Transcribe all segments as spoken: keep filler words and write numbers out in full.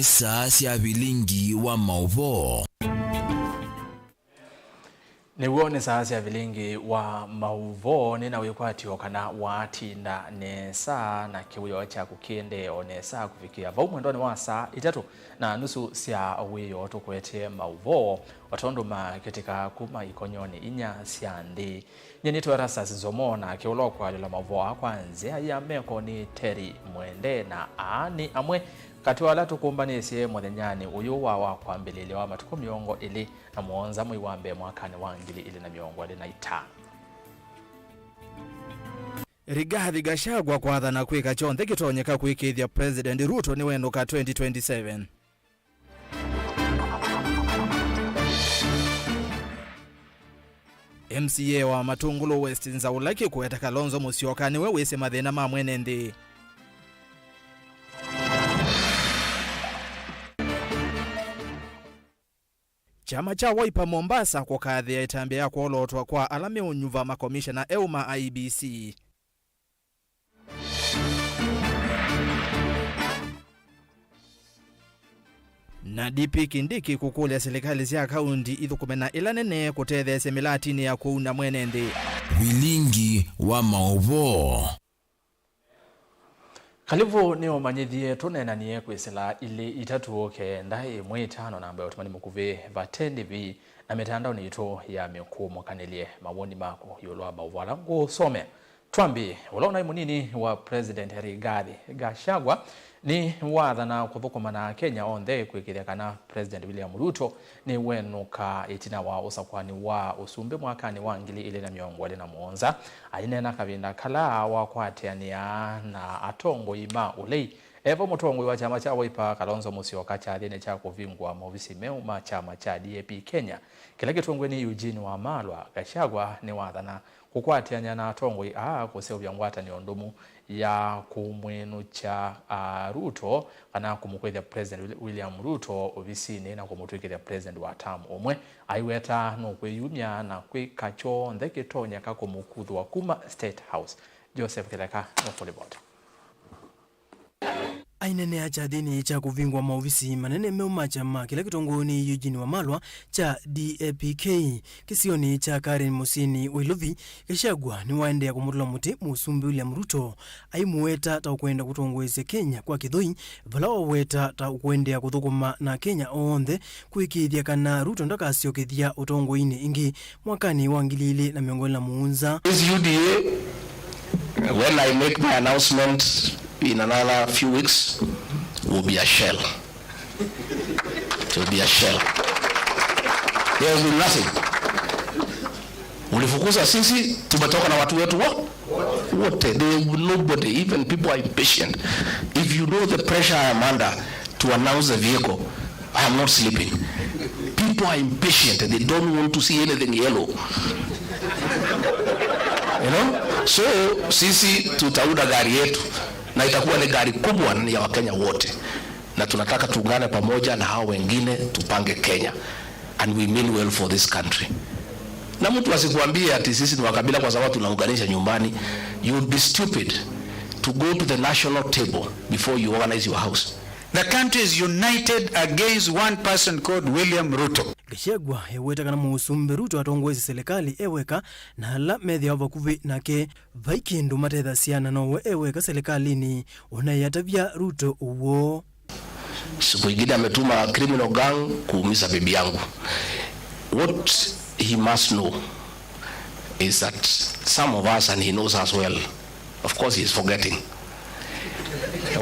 Saa sya vilingi wa maũvoo. Nĩw'o nĩ saa sya vilingi wa maũvoo. Nĩ na wĩkwatyo kana watinda nesa na kĩwĩoo kyaku kĩendee o nesa kũvikĩa vau mwendonĩ wa saa itatũ na nusu sya wĩoo tũkũetee maũvoo o tondũ makĩtĩkaa kuma ikonyonĩ inya sya nthĩ. Nyie nĩtwa Erastus Nzomo, nake ũla ũkwalĩla maũvoo aa kwa nzĩa ya meko nĩ Terry Mwende, na aa nĩ amwe katĩ wa ala tũkũmbanĩsye mũthenyanĩ ũyũ wa, wa kwambĩlĩlya wa matukũ mĩongo ĩlĩ na mũonza mwei wa mbee mwakanĩ wa ngili ĩlĩ na mĩongo ĩlĩ na itano. Rigathi Gachagua kwathana kwĩka kyonthe kĩtonyeka kũĩkĩĩthya President Ruto nĩwenũka twenty twenty-seven. M C A wa Matungulu West Nzaũ Lucky kũweta Kalonzo Musyoka nĩwe wĩsĩ mathĩna ma mwene nthĩ. Kyama kya Wiper Mombasa kũkathĩa ĩtambya ya kwolootwa kwa ala meũnyuva makomishena eũ ma I E B C. Na D P Kindiki kũkũlya silikalĩ sya kaunti ithũkũme na ĩla nene kũtetheesya mĩlatinĩ ya kũuna mwene nthĩ. Vilingi wa maũvoo. Kalĩvu nĩũmanyĩthye tũneenanie kwĩsĩla ilĩ itatũ kenda ĩmwe ĩtano namba ya ũtũmani mũkuvĩ vate ndĩvi na mĩtandaonĩ yitũ ya mĩkũũ. Mũkanĩlye mawoni maku ĩũlũ wa maũvoo ala ngũsomea. Twambĩĩe, ũla ũnaĩ mũnini wa President Rigathi Gachagua nĩwathana kũthũkũma na Akenya onthe kwĩkĩĩthya kana President William Ruto nĩwenũka ĩtina wa ũsakũani wa ũsumbĩ mwakanĩ wa ngili ilĩ na mĩongo ĩlĩ na mũonza. Aineena kavinda kala wakwatĩanĩa na atongoi ma ũlei, e vo mũtongoi wa kyama kya Wiper Kalonzo Musyoka kyathĩnĩ kya kũvingũa maovisi meũ ma kyama kya D A P Kenya kĩla kĩtongoew'e nĩ Eugene Wamalwa. Gachagua nĩwathana kũkwatĩanĩa na atongoi aa kũseũvya ngwatanĩo ndũmu ya kũmwĩnũkya, a, Ruto, kana kũmũkwĩthya President Wil-, William Ruto ovisinĩ na kũmũtw'ĩkĩthya President wa term ũmwe. Aiweta nũkwĩyumya na kwĩka kyonthe kĩtonyeka kũmũkuthũa kuma State House. Joseph Kĩtheka nũkũlivota. Ainenea kyathĩnĩ kya kũvingũa maovisi manene meũ ma kyama kĩla kĩtongoew'e nĩ Eugene Wamalwa kya D A P K kĩsionĩ kya Karen mũsyĩnĩ wa Ilovi, Gachagua nĩwaendeea kũmũtũla mũtĩ Mũsumbĩ William Ruto, aimũweta ta ũkwenda kũtongoesya Kenya kwa kĩthũi, vala waweta ta ũkũendeea kũthũkũma na Akenya onthe kũĩkĩĩthya kana Ruto ndakasyokethya ũtongoinĩ ĩngĩ mwakanĩ wa ngili ilĩ na mĩongo ĩlĩ na mũonza. This U D A, when I make my announcement in another few weeks, will be a shell. It will be a shell. There will be nothing. Ulifukuza sisi, tumetoka na watu wetu wo-, wote. There will be nobody, even people are impatient. If you know the pressure I am under to announce the vehicle, I am not sleeping. People are impatient. They don't want to see anything yellow. You know? So, sisi tutaunda gari yetu, na itakuwa ni gari kubwa ya Wakenya wote. Na tunataka tuungane pamoja na hao wengine, tupange Kenya. And we mean well for this country. Na mtu asikuambie ati sisi ni wa kabila kwa sababu tunaunganisha nyumbani. You would be stupid to go to the national table before you organize your house. The country is united against one person called William Ruto. Gachagua eweta kana Mũsumbĩ Ruto atongoesye silikalĩ e weka, na ala methĩawa vakuvĩ nake vai kĩndũ matethasya, na nowe e weka silikalĩnĩ, ũnaĩ atavya Ruto ũw'o. Siku ingine ametuma criminal gang kuumiza bibi yangu. What he must know is that some of us, and he knows us well, of course he is forgetting.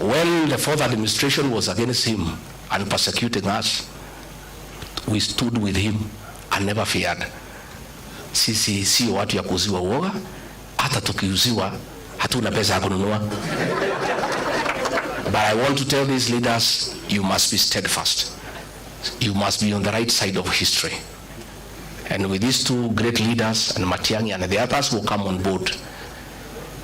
When the fourth administration was against him and persecuting us, we stood with him and never feared. Sisi sio watu ya kuuziwa uoga, hata tukiuziwa, hatuna pesa ya kununua. But I want to tell these leaders, you must be steadfast. You must be on the right side of history. And with these two great leaders and Matiang'i and the others who come on board,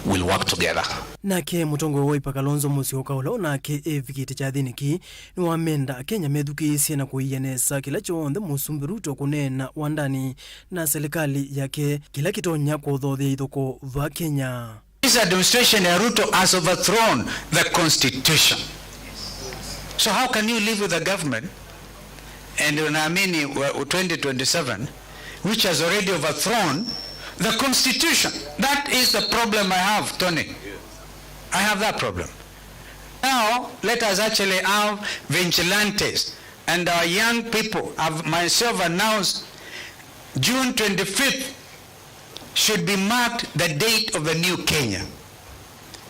we'll work together. Nake mũtongoi wa Wiper Kalonzo Musyoka, ũla onake evikĩte kyathĩnĩ kĩĩ, nĩwamenda Akenya methukĩĩsye na kũia nesa kĩla kyonthe Mũsumbĩ Ruto kũneena wandanĩ na silikalĩ yake, kĩla kĩtonya kũthothea ithũkũ va Kenya. This administration ya Ruto has overthrown the constitution. So how can you live with a government and unaamini wa- twenty twenty-seven which has already overthrown the constitution? That is the problem I have, Tony. I have that problem. Now let us actually have vigilantes and our young people. Have myself announced June twenty-fifth should be marked the date of the new Kenya,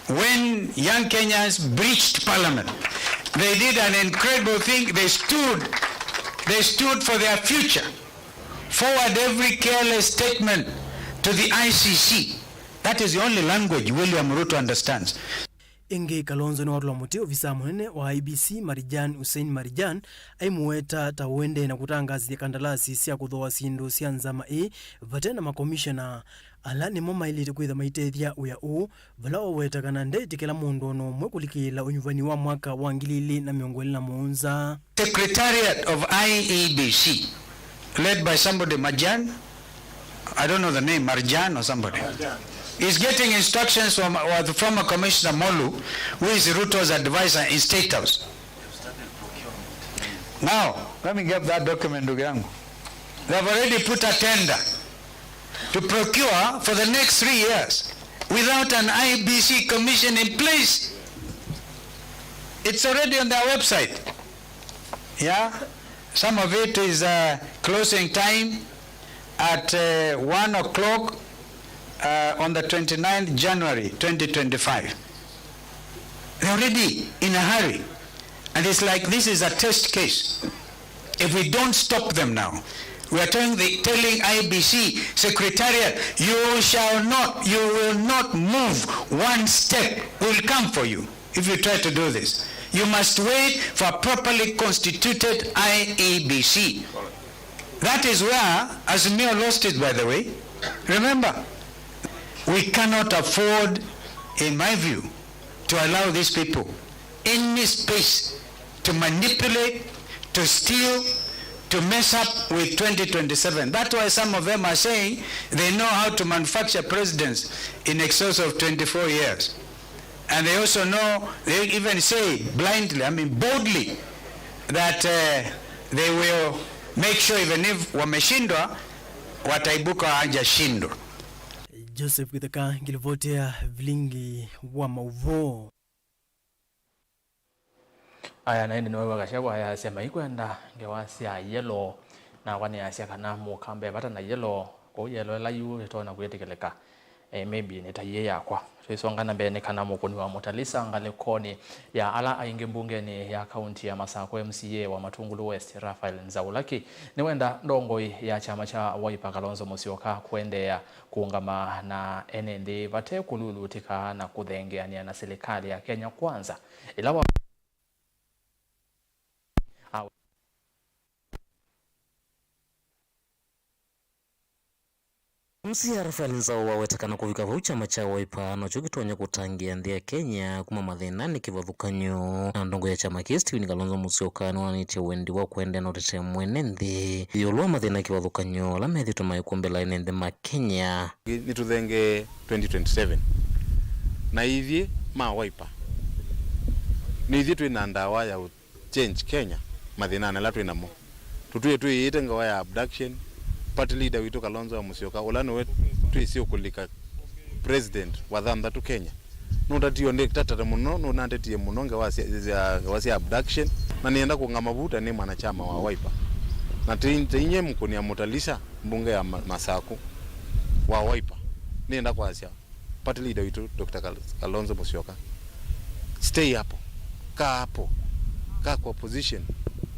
when young Kenyans breached parliament. They did an incredible thing. They stood, they stood for their future. Forward every careless statement to the I C C. That is the only language William Ruto understands. Ĩngĩ, Kalonzo nĩwatũla mũtĩ ovisaa mũnene wa I E B C, Marjan Hussein Marjan, aimũweta ta ũendee na kũtangaasĩthya kandalasi sya kũthooa syĩndũ sya nzama ĩĩ vate na makomishona, ala nĩmo maĩlĩte kwĩthwa maitethya wĩa ũũ, vala waweta kana ndeetĩkĩla mũndũ o na ũmwe kũlikĩĩla ũnyuvani wa mwaka wa ngili ilĩ na mĩongo ĩlĩ na mũonza. Secretariat of I E B C, led by somebody, Marjan, I don't know the name, Marjan or somebody, is getting instructions from our former Commissioner Molu, who is Ruto's advisor in State House. Now, let me get that document, ndugu yangu. They have already put a tender to procure for the next three years without an I E B C commission in place. It's already on their website. Yeah, some of it is, uh, closing time at, uh, one o'clock, uh, on the twenty-ninth January twenty twenty-five. They're already in a hurry. And it's like this is a test case. If we don't stop them now, we are telling the, telling I E B C secretariat, you shall not, you will not move one step. We'll come for you. If you try to do this, you must wait for a properly constituted I E B C. That is where Azimio lost it, by the way. Remember, we cannot afford, in my view, to allow these people any space to manipulate, to steal, to mess up with twenty twenty-seven. That's why some of them are saying they know how to manufacture presidents in excess of twenty-four years. And they also know, they even say blindly, I mean boldly, that, uh, they will make sure even if wameshindwa, wataibuka hawajashindwa. Joseph Githeka, ngilivoti ya vilingi wa mauvoo. Aya, na ĩndĩ nĩwew'a Gachagua ayasya maikwenda ngewa sya yellow, nakwa nĩasya kana mũkamba e vata na yellow, kwoou yellow ĩla yu ĩtonya kwĩtĩkĩlĩka. Eh, maybe nĩ ta iĩ yakwa. Twĩsonga na mbee, nĩ kana mũkũni wa Mũtalisa ngalĩkonĩ ya ala aingĩ mbungenĩ ya kaunti ya Masakũ, M C A wa Matungulu West, Raphael Nzaulaki, nĩwenda ndongoi ya kyama kya Wiper, Kalonzo Musyoka, kũendeea kũũngama na ene nthĩ vate kũlulutĩka na kũthengeanĩa na silikalĩ ya Kenya Kwanza, ĩla wa M C A Raphael Nzau waweta kana kũvika vau kyama kya Wiper nokyo kĩtonya kũtangĩĩa nthĩ ya Kenya kuma mathĩnanĩ kĩvathũkany'o. Na ndongoi ya kyama kĩĩ Stephen Kalonzo Musyoka nĩwonanĩtye wendi wa kũendeea na ũtetee mwene nthĩ ĩũlũ wa mathĩna kĩvathũkany'o ala methĩĩtwe maikumbĩla ene nthĩ ma Kenya. Nĩtũthengee twenty twenty-seven. Na ithyĩ ma Wiper, nĩ ithyĩ twĩ na ndawa ya change Kenya mathĩnanĩ ala twĩ namo. Tũtwĩe twĩyĩĩte ngewa ya abduction. Party leader witũ Kalonzo wa Musyoka, ũla nĩwe twĩsĩ ũkũlika president wa thanthatũ Kenya, nũtatie ũndĩktata mũno, nũnatetie mũno ngewa sya, sya, ngewa sya abduction. Na nĩenda kũng'ama vu ta nĩ mwanakyama wa Wiper. Na ti, ti inyie mũkũni ya Mũtalisa, mbunge ya Ma-, Masakũ wa Wiper. Nĩenda kwasya party leader witũ, Doctor Kal-, Kalonzo Musyoka, stay hapo, kaa hapo, kaa kwa opposition,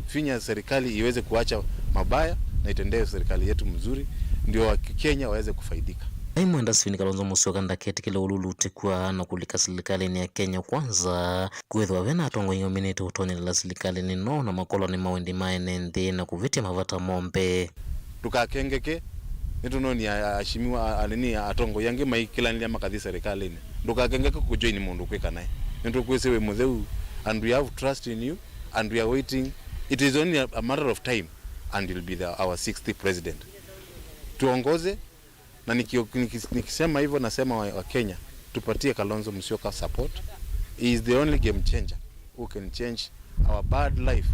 finya serikali iweze kuacha mabaya na itendee serikali yetu mzuri, ndio wa Kenya waweze kufaidika. Aimwenda Stephen Kalonzo Musyoka ndaketĩkĩle ũlulutĩkw'a na kũlika silikalĩnĩ ya Kenya Kwanza, kwĩthĩwa ve na atongoi aũminĩte ũtonyelela silikalĩnĩ no na makolwa nĩ mawendi ma ene nthĩ na kũvĩtya mavata moo mbee. Ndũkakengeke, nĩtũnonie a-, ashimiwa, a-, anini, atongoi angĩ maikĩlanĩlya makathi serikalĩnĩ. Ndũkakengeke kũjoin mũndũ kwĩka naĩ. Nĩtũkwĩsĩ wĩ mũtheu, and we have trust in you, and we are waiting. It is only a, a matter of time and you'll be the, our sixth president. Tuongoze, na niki-, niki-, nikisema hivyo nasema wa, wa Kenya, tupatie Kalonzo Musyoka support. He is the only game changer. who can change our bad life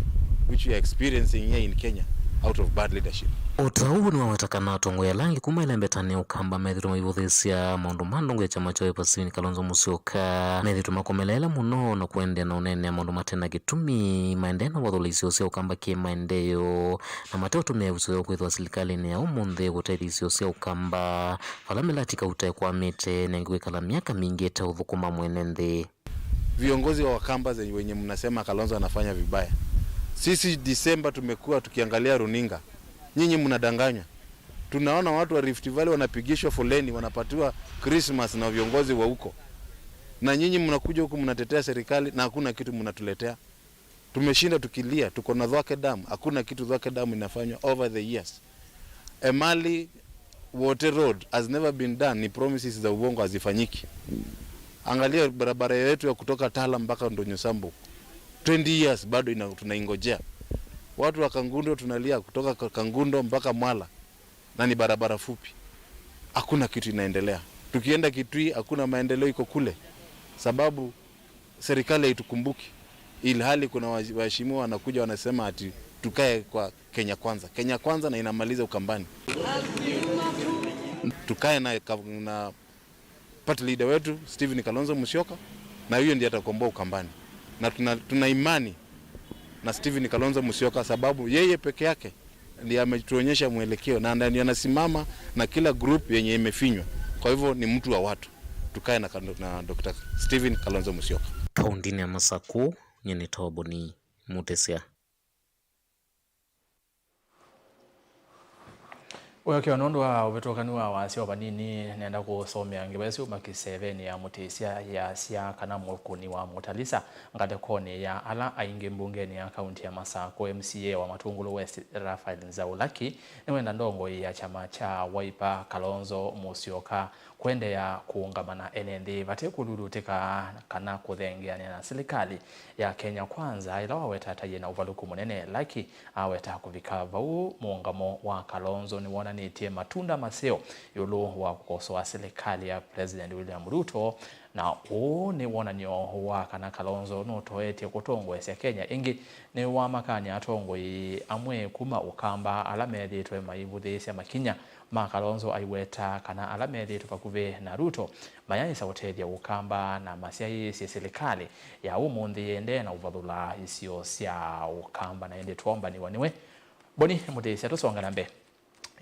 which we are experiencing here in Kenya out of bad leadership. O ta ũu nĩwaweta kana atongoi ala angĩ kuma ĩlembetanĩ ya Ũkamba methĩtwe maivũthĩĩsya maũndũ ma ndongo ya kyama kya Wiper Stephen Kalonzo Musyoka methĩtwe makomeleele mũno na kũendeea na ũneenea maũndũ mate na kĩtumi, maendee na ũvathũla isio sya Ũkamba kĩ maendeeo, na mate ũtũmĩa ĩvuso yoo kwĩthĩwa silikalĩnĩ ya ũmũnthĩ kũtethya isio sya Ũkamba vala mĩlati kauta ĩkwamĩte na ĩngĩ kwĩkala myaka mingĩ ĩteũthũkũma mwene nthĩ. Viongozi wa Wakamba zenye wenye mnasema Kalonzo anafanya vibaya. Sisi Disemba tumekuwa tukiangalia runinga. Nyinyi mnadanganywa. Tunaona watu wa Rift Valley wanapigishwa foleni, wanapatiwa Christmas na viongozi wa huko. Na nyinyi mnakuja huku mnatetea serikali na hakuna kitu mnatuletea. Tumeshinda tukilia, tuko na Thwake Dam, hakuna kitu Thwake Dam inafanywa over the years. Emali Wote Road has never been done, ni promises za uongo, hazifanyiki. Angalia barabara yetu ya kutoka Tala mpaka Ndonyo Sambu. Twenty years bado ina-, tunaingojea. Watu wa Kangundo tunalia kutoka Ka-, Kangundo mpaka Mwala, na ni barabara fupi. Hakuna kitu inaendelea. Tukienda Kitui, hakuna maendeleo iko kule, sababu serikali haitukumbuki, ilhali kuna wa-, waheshimiwa wanakuja wanasema ati tukae kwa Kenya Kwanza. Kenya Kwanza na inamaliza Ukambani. Tukae na, na party leader wetu Stephen Kalonzo Musyoka, na huyo ndiye atakomboa Ukambani, na tuna, tuna imani na Stephen Kalonzo Musyoka sababu yeye peke yake ndiye ametuonyesha mwelekeo na ndiye anasimama na kila group yenye imefinywa. Kwa hivyo ni mtu wa watu. Tukae na, na Doctor Stephen Kalonzo Musyoka. Kaunti-inĩ ya Masakũ, nyie nĩ Toboni Mutisya. Ũyokeo nũndũ wa ũvĩtũkanu wa wasya o vanini, nenda kũsomea ngewa ĩsu makĩsevenĩ ya Mũtĩsya yasya kana mũkũni wa mũtalisa ngatekonĩ ya ala aingĩ mbungenĩ ya kaunti ya Masakũ, M C A wa Matungulu West, Raphael Nzaulaki, nĩwenda ndongoi ya kyama kya Wiper, Kalonzo Musyoka, kũendeea kũũngama na ene nthĩ vate kũlulutĩka kana kũthengeanĩa na silikalĩ ya Kenya Kwanza, ĩla waweta ta yĩ na ũvalũku mũnene. Laki aweta kũvika vau, mũũngamo wa Kalonzo nĩwonanĩtye matunda maseo ĩũlũ wa kũkosoa silikalĩ ya President William Ruto, na ũũ nĩ wonany'o wa kana Kalonzo nũtoetye kũtongoesya Kenya ĩngĩ. Nĩwamakany'a atongoi amwe kuma Ũkamba ala methĩĩtwe maivũthĩĩsya makinya ma Kalonzo aiweta kana ala methĩĩtwe vakuvĩ na Ruto mayaĩsa ũtethya Ũkamba na masyaĩĩsye silikalĩ ya ũmũnthĩ yĩendee na ũvathũla isio sya Ũkamba. Na ĩndĩ twoombanĩw'a nĩwe Boni Mũtĩsya. Tũsonge na mbee.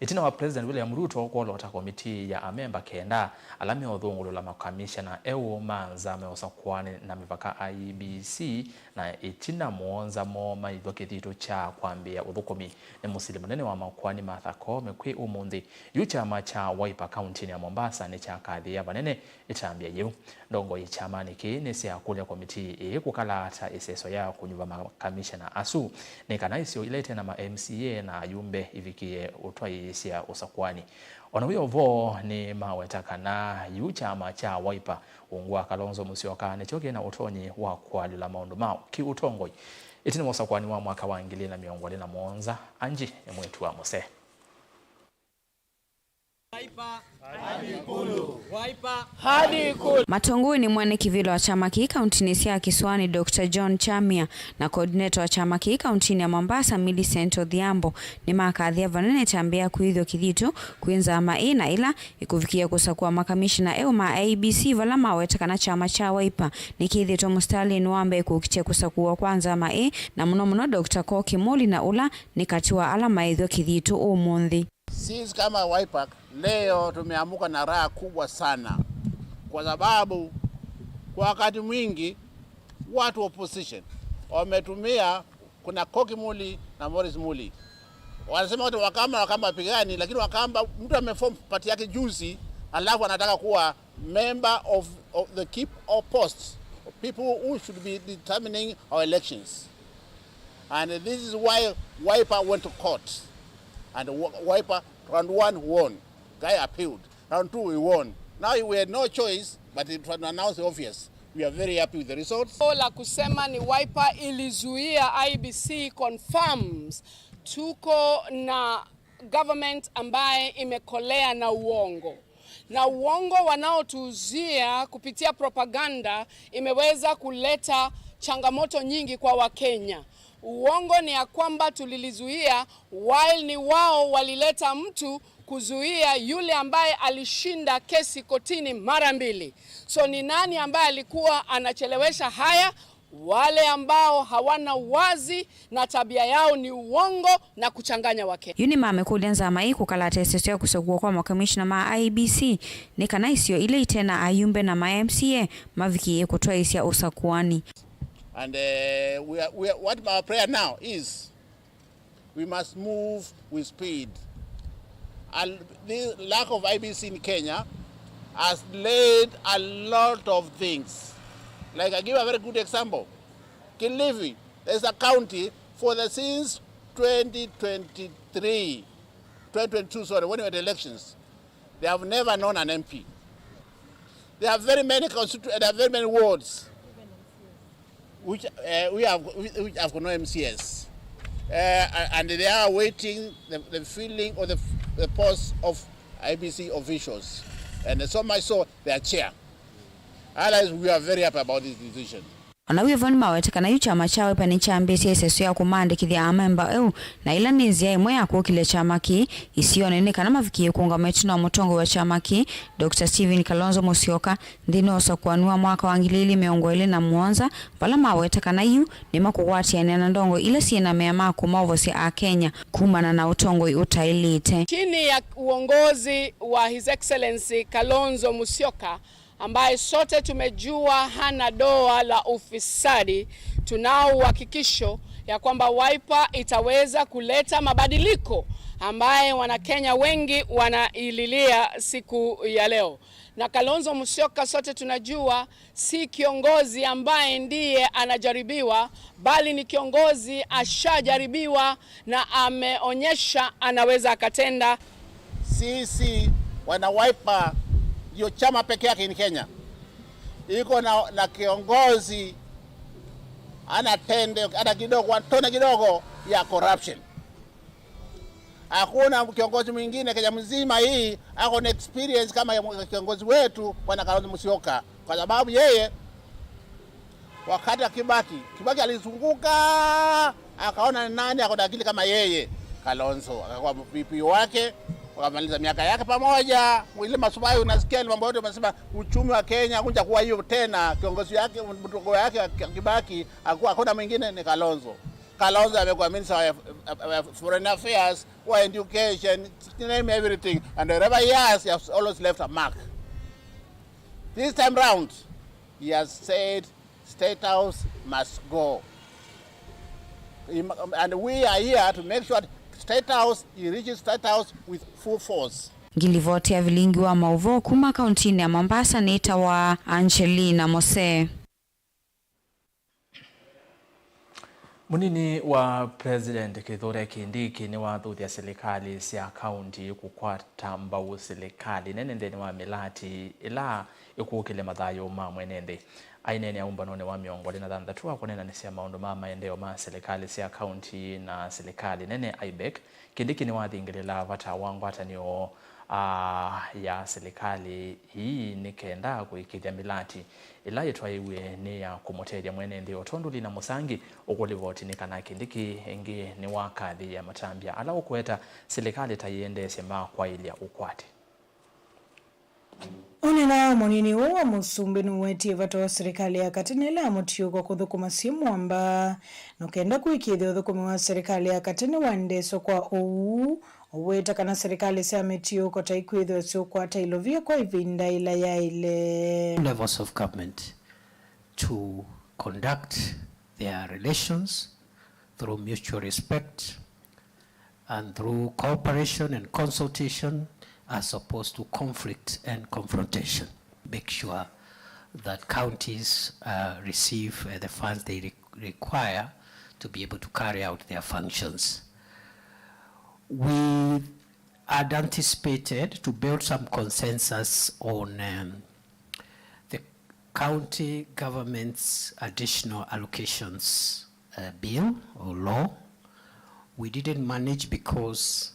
Ĩtina wa President William Ruto kwolota komitii ya amemba kenda ala meũthũngũlũla makamishana eũ ma nzama ya ũsakũani na mĩvaka, I E B C, na ĩtina mũonza moo maithwa kĩthitũ kya kwambĩĩa ũthũkũmi nĩ mũsili mũnene wa makoani Martha Koome kwĩ ũmũnthĩ, yu kyama kya Wiper kauntinĩ ya Mombasa nĩkyakathĩĩa vanene ĩtambya yĩu. Ndongoi kyamanĩ kĩĩ nĩsyaakũlya komitii ĩĩ kũkalaata ĩseso ya kũnyuva makamishana asu nĩ kana isio ila ite na ma M C A na ayumbe ivikĩe ũtwaĩĩsya ũsakũani. O na wĩ o vo, nĩmaweta kana yu kyama kya Wiper ungu wa Kalonzo Musyoka nĩkyo kĩ na ũtonyi wa kũalyũla maũndũ ma kĩ-ũtongoi. Ĩtina wa ũsakũani wa mwaka wa ngili ilĩ na mĩongo ĩlĩ na mũonza, Angie nĩ mwĩĩtu wa mũsee. Matongoi nĩ mwene kĩvĩla wa kyama kĩĩ kauntinĩ sya Kĩsũanĩ, Doctor John Chamia, na coordinator wa kyama kĩĩ kauntinĩ ya Mombasa, Millicent Odhiambo, nĩmakathĩa vanene ĩtambya ya kwĩthwa kĩthitũ kwĩ nzama ĩĩ na ĩla ĩkũvikĩĩa kũsakũa makamishina eũ ma I E B C, vala maweta kana kyama kya Wiper nĩkĩthĩĩtwe mũsitalĩnĩ wa mbee kũkitya kũsakũwa kwa nzama ĩĩ, na mũno mũno Doctor Kokĩ Muli, na ũla nĩ katĩ wa ala maĩthwa kĩthitũ ũmũnthĩ. Sisi kama Wiper leo tumeamuka na raha kubwa sana, kwa sababu kwa wakati mwingi watu wa opposition wametumia, kuna Koki Muli na Morris Muli, wanasema wote Wakamba, Wakamba pigani, lakini Wakamba, mtu ameform party yake juzi, alafu anataka kuwa member of, of the keep or posts, people who should be determining our elections. And this is why Wiper went to court. And Wi-, Wiper, round one, won. Guy appealed. Round two, we won. Now we had no choice but to announce the obvious. We are very happy with the results. La kusema ni Wiper ilizuia, I E B C confirms tuko na government ambaye imekolea na uongo. Na uongo wanaotuuzia kupitia propaganda imeweza kuleta Changamoto nyingi kwa Wakenya. Uongo ni ya kwamba tulilizuia, while ni wao walileta mtu kuzuia yule ambaye alishinda kesi kotini mara mbili. So ni nani ambaye alikuwa anachelewesha haya? Wale ambao hawana uwazi na tabia yao ni uongo na kuchanganya Wakenya. Yu nĩmamĩkũlya nzama ĩĩ kũkalata ĩsesyo ya kũsakũwa kwa makomishina ma I E B C nĩ kana isio ila ite na ayumbe na ma M C A mavikĩĩe kũtwaĩĩsya ũsakũani. And uh, we are, we are, what our prayer now is, we must move with speed. And the lack of I E B C in Kenya has delayed a lot of things. Like, I give a very good example. Kilifi, there's a county for the, since twenty twenty-three, twenty twenty-two, sorry, when we had elections, they have never known an M P. There are very many constitu-, there are very many wards which, uh, we have, which have no M C As. Uh, and they are waiting the, the filling of the, the posts of I E B C officials. And so much so, their chair. Otherwise, we are very happy about this decision. O na wĩ vo, nĩmawete kana yu kyama kya Wiper nĩkyambĩĩsye ĩsesyo ya kũmaandĩkĩthya amemba eũ, na ĩla nĩ nzĩa ĩmwe ya kũkĩlya kyama kĩĩ isionĩ nĩ kana mavikĩĩe kũũngama ĩtina wa mũtongoi wa kyama kĩĩ, Doctor Stephen Kalonzo Musyoka, nthĩnĩ wa ũsakũani wa mwaka wa ngili ilĩ mĩongo ĩlĩ na mũonza, vala mawete kana yu nĩmakũkwatĩanĩa na ndongoi ila syĩ na mea ma kũmaovosya Akenya kumana na ũtongoi ũtaĩlĩte. Chini ya uongozi wa His Excellency Kalonzo Musyoka, ambaye sote tumejua hana doa la ufisadi, tunao uhakikisho ya kwamba Wiper itaweza kuleta mabadiliko ambaye Wanakenya wengi wanaililia siku ya leo. Na Kalonzo Musyoka, sote tunajua, si kiongozi ambaye ndiye anajaribiwa, bali ni kiongozi ashajaribiwa na ameonyesha anaweza akatenda. Sisi wana Wiper ndio chama peke yake in Kenya iko na, na kiongozi anatende hata kidogo, tone kidogo ya corruption. Hakuna kiongozi mwingine Kenya mzima hii ako na experience kama ya kiongozi wetu Bwana Kalonzo Musyoka, kwa sababu yeye wakati wa Kibaki, Kibaki alizunguka akaona ni nani ako na akili kama yeye. Kalonzo akakuwa V P wake, wakamaliza miaka yake pamoja. Ile masuala unasikia ni mambo yote, umesema uchumi wa Kenya kunja kuwa hiyo tena, kiongozi yake, mtongo yake Kibaki hakuwa, hakuna mwingine, ni Kalonzo. Kalonzo amekuwa minister wa, wa, wa foreign affairs, wa education, name everything, and wherever he has, he has always left a mark. This time round, he has said State House must go. He mu-, and we are here to make sure that State House, he reaches State House with full force. Ngilivoti ya vilingi wa maũvoo kuma kauntinĩ ya Mombasa nĩtawa Angelina Mose. Mũnini wa President Kithure Kindiki nĩwathuthya silikalĩ sya kaunti kũkwata mbau silikalĩ nene nthĩnĩ wa mĩlati ĩla ĩkũkĩlya mathayũ ma mwene nthĩ. Aineenea ũmbanonĩ wa mĩongo ĩlĩ na thanthatũ wa kũneenanĩsya maũndũ ma maendeeo ma silikalĩ sya kaunti na silikalĩ nene, IBEC, Kindiki nĩwathingĩlĩla vata wa ngwatanĩo, aa, ya silikalĩ ii nĩ kenda kũĩkĩĩthya mĩlati ĩla yĩtwaĩwe nĩ ya kũmũtethya mwene nthĩ, o tondũ Lina Mũsangi ũkũlivoti nĩ kana Kindiki ĩngĩ nĩwakathĩĩa matambya ala ũkweta silikalĩ ta yĩendeesye ma kwaĩlya ũkwati. Ũneenaa mũnini ũũ wa mũsumbĩ nũwetie vata wa silikalĩ ya katĩ na ĩla ya mũtiũko kũthũkũma syĩ mũamba, nũkenda kũĩkĩĩthya ũthũkũmi wa silikalĩ ya katĩ nĩwaendeeswa kwa ũuu, ũweta kana silikalĩ sya mĩtiũko ta ikwĩthĩwa syũkwata ilovia kwa ĩvinda ĩla yaĩle. Levels of government to conduct their relations through mutual respect and through cooperation and consultation as opposed to conflict and confrontation. Make sure that counties, uh, receive, uh, the funds they re-, require to be able to carry out their functions. We had anticipated to build some consensus on, um, the county government's additional allocations, uh, bill or law. We didn't manage because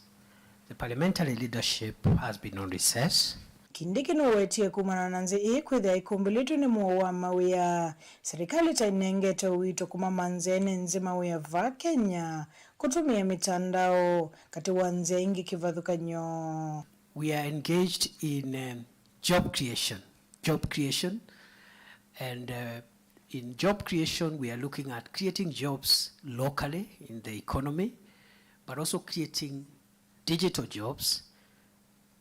the parliamentary leadership has been on recess. Kindiki nũwetie kumana na nzĩa ĩĩ kwĩthĩa ĩkumbĩlĩtwe nĩ mũo wa mawĩa, serikali ta ĩnengete ũito kuma manzĩanĩ nzĩ mawĩa vaa Kenya kũtũmĩa mĩtandao, katĩ wa nzĩa ingĩ kĩvathũkany'o. We are engaged in um, job creation. Job creation and uh, in job creation we are looking at creating jobs locally in the economy, but also creating digital jobs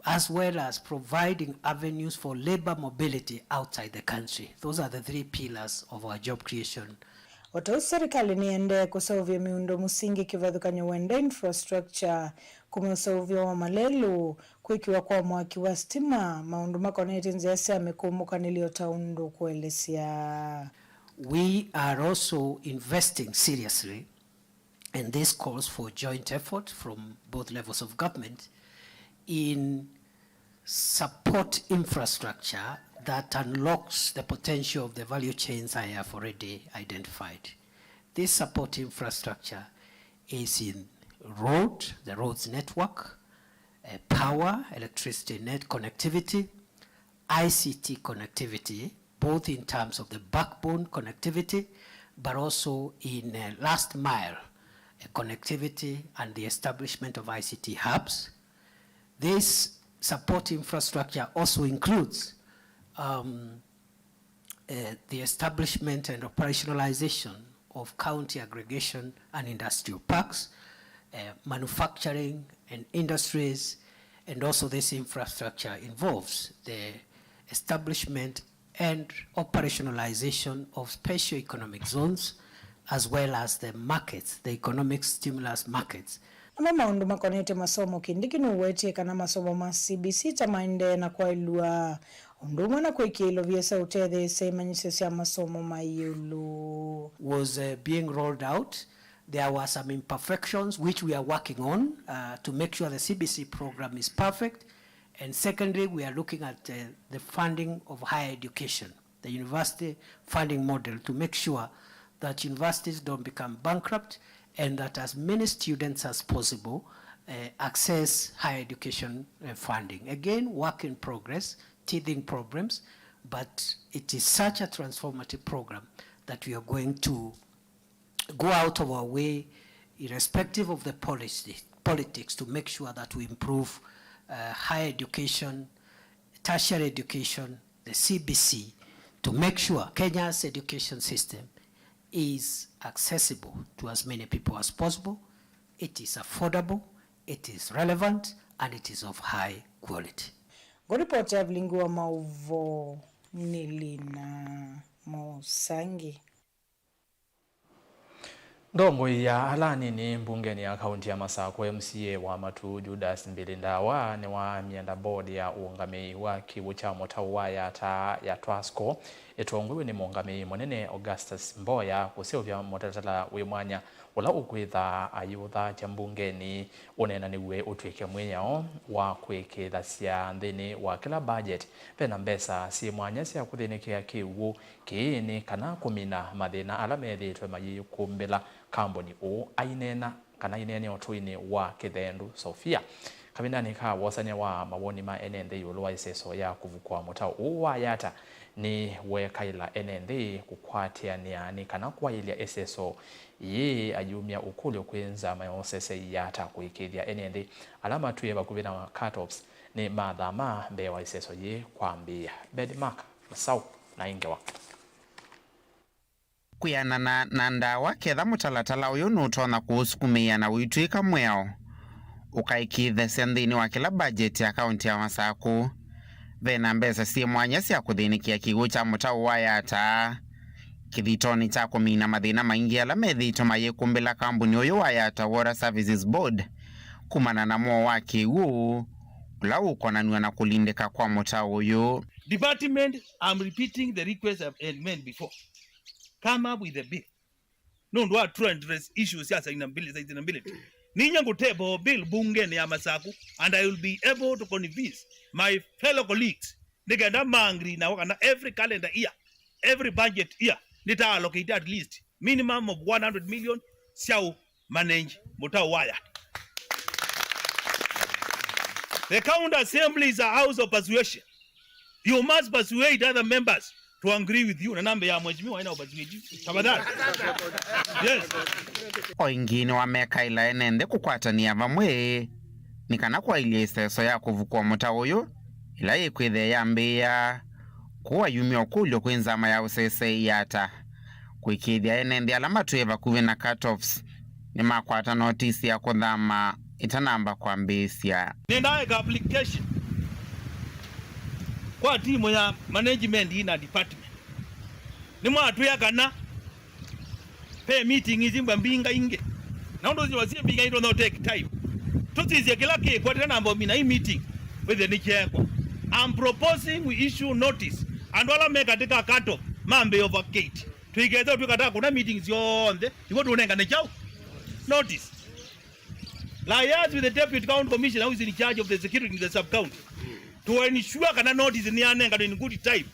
as well as providing avenues for labor mobility outside the country. Those are the three pillars of our job creation. O ta ũu, serikali nĩendee kũseũvya miundo mũsingi kĩvathũkany'o wenda infrastructure, kuma ũseũvyo wa malelũ, kwĩkĩwa kwa mwaki wa sitima, maũndũ makonetye nzĩa sya mĩkũmbũkanĩlyo ta ũndũ ũkũelesya. We are also investing seriously and this calls for joint effort from both levels of government in support infrastructure that unlocks the potential of the value chains I have already identified. This support infrastructure is in road, the roads network, uh, power, electricity net connectivity, I C T connectivity, both in terms of the backbone connectivity, but also in uh, last mile uh, connectivity and the establishment of I C T hubs. This support infrastructure also includes um, uh, the establishment and operationalization of county aggregation and industrial parks, uh, manufacturing and industries, and also this infrastructure involves the establishment and operationalization of special economic zones as well as the markets, the economic stimulus markets. Namo maũndũ makonetye masomo, Kindiki nũwetie kana masomo ma C B C ta maendee na kwaĩlw'a, ũndũ ũmwe na kwĩkĩa ilovia sya ũtetheesya imanyĩsyo sya masomo ma ĩũlũ. Was uh, being rolled out. There were some imperfections which we are working on uh, to make sure the C B C program is perfect. And secondly, we are looking at uh, the funding of higher education, the university funding model, to make sure that universities don't become bankrupt and that as many students as possible uh, access higher education uh, funding. Again, work in progress, teething problems, but it is such a transformative program that we are going to go out of our way, irrespective of the policy, politics, to make sure that we improve uh, higher education, tertiary education, the C B C, to make sure Kenya's education system is accessible to as many people as possible, it is affordable, it is relevant, and it is of high quality. Ngũripoti ya vilingi wa maũvoo nĩ Lina Mũsangi. Ndongoi ya ala anini mbungeni ya kaunti ya Masakũ, M C A wa Matuu Judas Mbili Ndawa, nĩwaamya nda board ya ũũngamĩi wa kĩw'ũ kya mũtaũ wa Yata ya Twasco ĩtongoew'e nĩ mũũngamĩi mũnene Augustus Mboya kũseũvya mũtalatala wĩ mwanya ũla ũkwĩtha ayĩũthaakya mbungeni ũneenanĩw'e ũtw'ĩke mwĩao wa kwĩkĩĩthasya nthĩnĩ wa kĩla budget vena mbesa syĩ mwanya sya kũthĩnĩkĩa kĩw'ũ kĩĩnĩ kana kũmina mathĩna ala methĩĩtwe mayĩkũmbĩla kambuni ũũ. Aineena kana aineena ũtũinĩ wa Kĩthendu Sofia kavindanĩ ka wosany'a wa mawoni ma ene nthĩ ĩũlũ wa ĩseso ya kũvukũa mũtaũ ũũ wa Yata, nĩweekaĩla ene nthĩ kũkwatĩanĩa nĩ kana kwaĩlya ĩseso yĩĩ ayumya ũkũlyo kwĩ nzama ya ũseseĩ Yata kũĩkĩĩthya ene nthĩ ala matwĩe vakuvĩ na cut-offs nĩ mathama mbee wa ĩseso yĩĩ kwambĩĩa. Bed Mark Masau na ĩ ngewa. Kwĩanana na Ndawa, ketha mũtalatala ũyũ nũtonya kũũsukumĩĩa na ũitw'ĩka mwĩao ũkaĩkĩĩthasya nthĩnĩ wa kĩla budget ya kaunti ya Masakũ, vena mbesa syĩ mwanya sya kũthĩnĩkĩa kĩw'ũ kya mũtaũ wa Yata kĩthitonĩ kya kũmina mathĩna maingĩ ala methĩĩtwe mayĩkũmbĩla kambuni ũyũ wa Yata Water Services Board kumana na mũo wa kĩw'ũ ũla ũkonanw'a na kũlindĩka kwa mũtaũ ũyũ. Department, I'm repeating the request I've made before. Come up with a bill. Nũndũ wa to address issues sya sustainability, sustainability. Ninyie ngũteba o bill mbungenĩ ya Masakũ, and I will be able to convince my fellow colleagues nĩ kenda ma agree nawo kana every calendar year, every budget year, nĩta allocate at least minimum of one hundred million sya ũ manage mũtaũ wa Yata. The County Assembly is a house of persuasion. You must persuade other members to agree with you. Na namba ya mheshimiwa ina persuade you. Tafadhali. Yes. O ĩngĩ nĩwamekaĩla ene nthĩ kũkwatanĩa vamwe nĩ kana kwaĩlya ĩseso ya kũvukũa mũtao ũyũ, ĩla yĩkwĩthĩa yambĩĩa kũu ayumya ũkũlyo kwĩ nzama ya ũseseĩ yata kũĩkĩĩthya ene nthĩ ala matwĩe vakuvĩ na cut-offs nĩmakwata notisi ya kũthama ĩtanamba kwambĩĩsya. Nĩndaeka application kwa timu ya management ina department. Nĩmwatwĩa kana ve meeting ithi mbwa mbinga ingĩ. Na ũndũ ũcio wasie mbinga ingĩ no take time. Tũsisye kĩla kĩkwatĩte na mbomi na hii meeting wĩthĩe nĩkyeekwa. I'm proposing we issue notice. Andũ ala me katika cut-off mambe ovacate. Tũikethĩwa twĩkataa kũna meeting syonthe, nĩw'o tũnengane kyaũ? Notice. Liaise with the deputy county commissioner who is in charge of the security in the sub-county to ensure kana notice nĩyanenganwa in good time.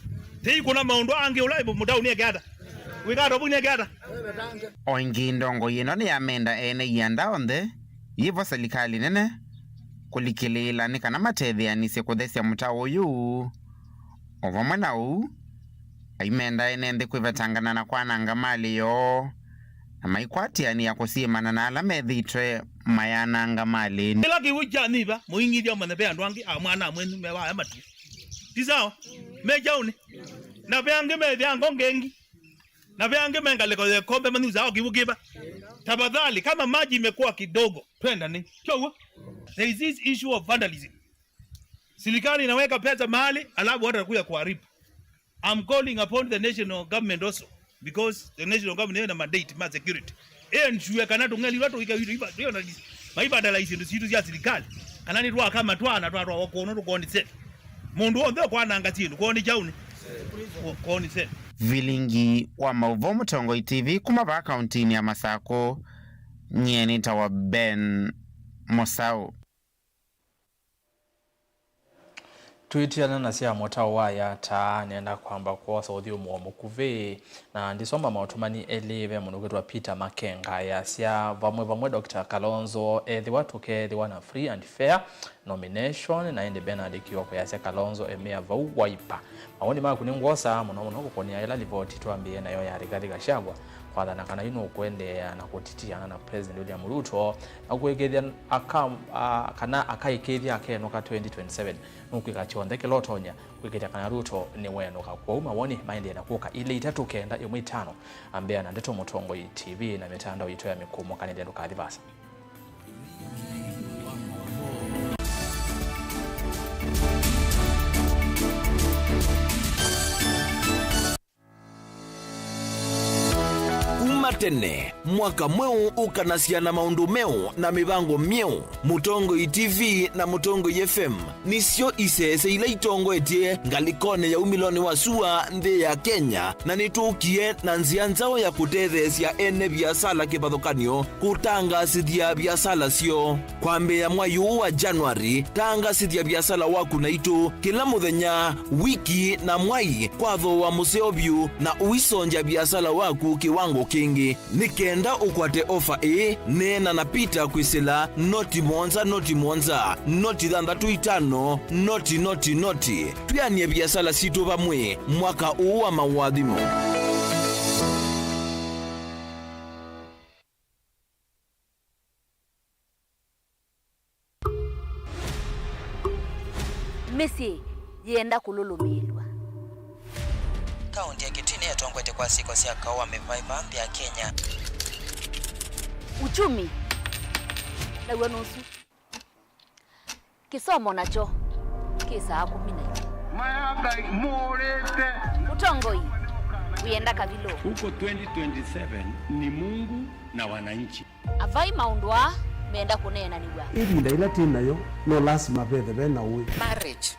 Tei kũna maũndũ angĩ ũla mũtaũni eke ata? Wĩka ata? Ũvũni eke ata? O ĩngĩ ndongoi ĩno nĩyamenda ene ianda onthe yĩvo silikalĩ nene kũlikĩlĩĩla nĩ kana matetheanĩsye kũthesya mũtao ũyũ. O vamwe na ũu, aimenda ene nthĩ kwĩvetangana na kwananga malĩ yoo, na maikwatĩanĩa kũsyĩmana na ala methĩĩtwe mayananga malĩ. Kĩla kĩw'ũ kya nyiva mũingĩthya ũmanye ve andũ angĩ a mwana mwenyu me vaya matu. Ti sawa? Me kyaũnĩ. Na ve angĩ methĩa ngongengi. Na ve angĩ me ngalĩko ya ĩkombe manyusaa o kĩw'ũ kĩva. Tafadhali, kama maji imekuwa kidogo, twendane. Kyoguo, there is this issue of vandalism. Serikali inaweka pesa mahali, alafu watu wanakuja kuharibu. I'm calling upon the national government also, because the national government ina mandate ma security. Ensure kana tũng'eli twa tũika vitu iva, ndio na maivandalize indo situ cia serikali. Kana nĩ twaka matwana twa twa kono tũkoni sene. Mũndũ wothe ũkwananga syĩndũ koni kyaũnĩ. Koni sene. Vilingi wa maũvoo Mũtongoi T V kuma vaa kauntinĩ ya Masakũ, nyie nĩtawa Ben Mũsaũ. Twĩtiana na sya mũtao wa yata, nĩenda kwamba kwosa ũthyũmũo mũkuvĩ, na ndisoma maũtũmani elĩ. Ve mũndũ ũkwĩtwa Peter Makenga easya, vamwe vamwe Doctor Kalonzo ethĩwa tũkeethĩwa na free and fair nomination, na ĩndĩ Bernard Kioko easya Kalonzo emea vau Wiper. Mawoni maku nĩngwosa mũno mũno kũkũnĩa ĩla livoti twambĩĩe nayo ya Rigathi Gachagua kwathana kana yu nũkũendeea na kũtitiana na President William Ruto na kũĩkĩĩthya aka, a, kana akaĩkĩĩthya akenũka twenty twenty-seven nũkwĩka kyonthe kĩla ũtonya kwĩkĩĩthya kana Ruto nĩwenũka. Kwoou mawoni maendee na kũka ilĩ itatũ kenda ĩmwe itano. Ambĩa na Ndeto Mũtongoi T V na mĩtandao yitũ ya mĩkũmo kana ĩndĩ ndũkathi vasa. Kuma tene, mwaka mweũ ũkanasya na maũndũ meũ na mĩvango myeũ. Mũtongoi T V na Mũtongoi F M nĩsyo isese ila itongoetye ngalĩkonĩ ya umĩlonĩ wa sua nthĩ ya Kenya, na nĩtũkie na nzĩa nzaũ ya kũtetheesya ene viasala kĩvathũkany'o kũtangaasĩthya viasala syoo. Kwambĩĩa mwai ũũ wa January, tangaasĩthya viasala waku naitũ kĩla mũthenya, wiki, na mwai kwa thooa mũseo vyũ, na ũisongya viasala waku kĩwango kĩngĩ. Nĩ kenda ũkwate ofa ĩĩ, neena na Peter kwĩsĩla noti mũonza, noti mũonza, noti thanthatũ itano, noti, noti, noti. Twĩanĩe viasala sitũ vamwe mwaka ũũ wa maũathimo. Mĩsyĩ yĩenda kũlũlũmĩĩlw'a. Kaũntĩ ya Kitui nĩyo ĩtongoetye kwa syĩko sya kaũ wa mĩvaĩva nthĩ ya Kenya. Uchumi naw'o nũsu. Kĩsomo nakyo kĩ saa kũmi na imwe. Maya Ngai mũũrĩte. Ũtongoi wĩenda kavilũ. Huko twenty twenty-seven ni Mungu na wananchi. Avai maũndũ aa menda kũneenanĩw'a. Ĩvinda yĩla twĩ nayo, no lasima vethe ve na ũĩ. Marriage,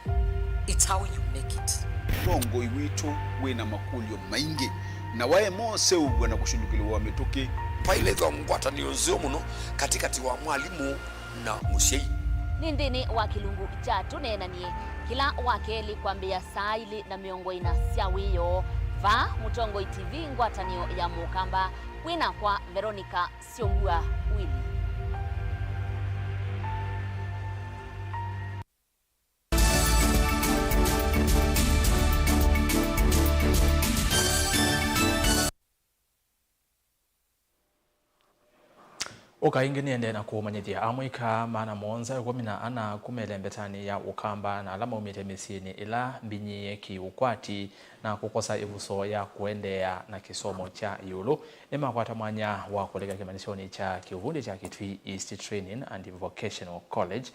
it's how you make it. Ũtongoi witũ wĩ na makũlyo maingĩ, na waema ũseũvw'a na kũshũlũkĩlĩw'a mĩtũkĩ. Vailĩthwa ngwatanĩo nzeo mũno katĩkatĩ wa mwalimũ na mũsyai. Nĩ nthĩnĩ wa kĩlungu kya Tũneenanie, kĩla wa kelĩ kwambĩĩa saa ilĩ na mĩongo ĩna sya wĩoo, vaa Mũtongoi T V, ngwatanĩo ya Mũkamba, wĩ nakwa Veronica Syongua Willy. Ũka ĩngĩ nĩendee na kũmanyĩthya amũika maana mũonza ĩkũmi na ana kuma ĩlembetanĩ ya Ũkamba na ala maumĩte mĩsyĩnĩ ĩla mbinyĩĩe kĩ-ũkwati na kũkosa ĩvuso ya kũendeea na kĩsomo kya ĩũlũ nĩmakwata mwanya wa kũlika kĩmanyĩsyonĩ kya kĩũvundi kya Kitui East Training and Vocational College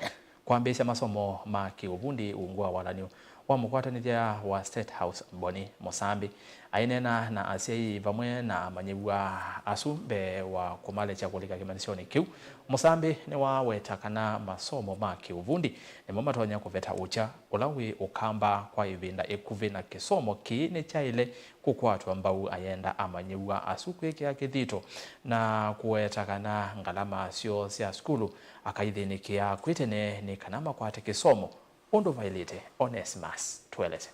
kwambĩĩsya masomo ma kĩũvundi ungu wa walan'yo wa mũkwatanĩthya wa State House Boni Mũsambi. Aineena na asyai vamwe na amanyĩw'a asu mbee wa kũmalekya kũlika kĩmanyĩsyonĩ kĩu, Mũsambi nĩwaweta kana masomo ma kĩũvundi nĩmo matonya kũveta ũkya ũla wĩ Ũkamba kwa ĩvinda ĩkuvĩ, na kĩsomo kĩĩ nĩkyaĩle kũkwatwa mbau ayenda amanyĩw'a asu kwĩkĩa kĩthito na kũweta kana ngalama syoo sya sukulu akaithĩnĩkĩa kwĩ tene nĩ kana makwate kĩsomo, ũndũ vaĩlĩte. Onesimus, tũelesye.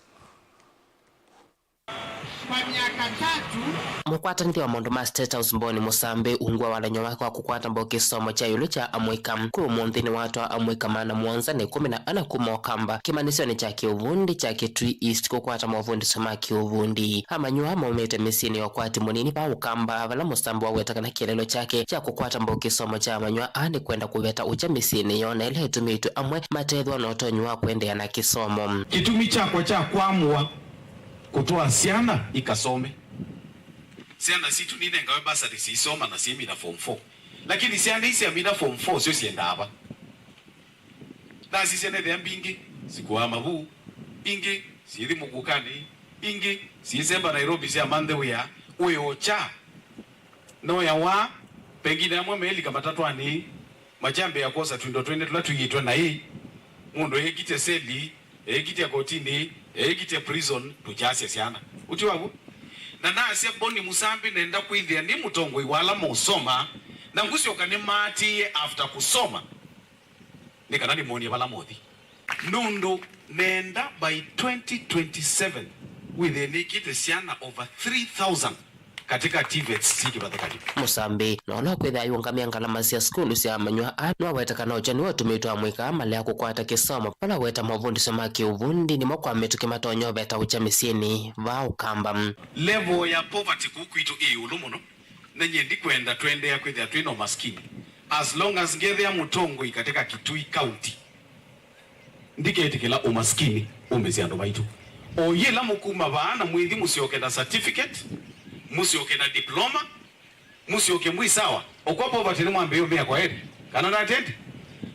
Kwa miaka tatu. Mũkwatanĩthya wa maũndũ ma State House Boni Mũsambi ungu wa walan'yo wake wa kũkwata mbau kĩsomo kya ĩũlũ kya amũika. Kwĩ ũmũnthĩ nĩwatwaa amũika maana mũonza na ĩkũmi na ana kuma Ũkamba kĩmanyĩsyonĩ kya kĩũvundi kya Kitui East kũkwata mofundisyo ma kĩũvundi. Amanyĩw'a aa maumĩte mĩsyĩnĩ ya ũkwati mũnini vaa Ũkamba, vala Mũsambi waweta kana kĩeleelo kyake kya kũkwata mbau kĩsomo kya amanyĩw'a aa nĩ kwenda kũveta ũkya mĩsyĩnĩ yoo, na ĩla ĩtumĩtw'e amwe matethĩwa na ũtonyi wa kũendeea na kĩsomo. Kĩtumi kyakwa kya kwamũa kũtwaa syana ikasome. Syana sitũ ninengawe bursary siisoma na syĩmina form four. Lakini syana ii syamina form four syo syendaa va? Nasisya nethĩa mbingĩ sikuaa mavuu, ingĩ syĩthi mũkũkanĩ, ingĩ syĩsemba Nairobi syamanthe wĩa. Wĩ o kya? Noyawa, pengine amwe meelika matatwanĩ, makyambĩĩa kwosa twindo twene tũla tũiĩtwe naĩ, mũndũ eĩkitye seli, eĩkitye kotinĩ, eĩkitye prison, tũkyasya syana. Ũti waw'o? Na nasya Boni Mũsambi nenda kwĩthĩa nĩ mũtongoi wa ala maũsoma, na ngũsyoka nĩmaatĩĩe after kũsoma. Nĩ kana nĩmwonie vala mũthi. Nũndũ nenda by twenty twenty-seven wĩthĩe nĩkĩte syana over three thousand katika TVETs syĩ kĩvathũkany'o. Mũsambi, na ũla ũkwĩthĩa ayũngamĩa ngalama sya sukulu sya amanyĩw'a aa, nĩwaweta kana ũkya nĩwatumĩtwe amũika aa malea kũkwata kĩsomo, vala waweta mofundisyo ma kĩũvundi nĩmo kwa mĩtũkĩ matonya ũveta ũkya mĩsyĩnĩ vaa Ũkamba. Level ya poverty kũu kwitũ ĩ ĩũlũ mũno. Na nyie ndikwenda tũendeea kwĩthĩa twĩ na ũmasikini. As long as ngethĩa mũtongoi katika Kitui County, ndiketĩkĩla ũmasikini ũmĩsye andũ maitũ. O yĩla mũkuma vaa na mwĩthi mũsyoke na certificate, mũsyoke na diploma, mũsyoke mwĩ sawa. O kwa poverty nĩmwambĩĩe ũmĩa kwaeri, kana natendi?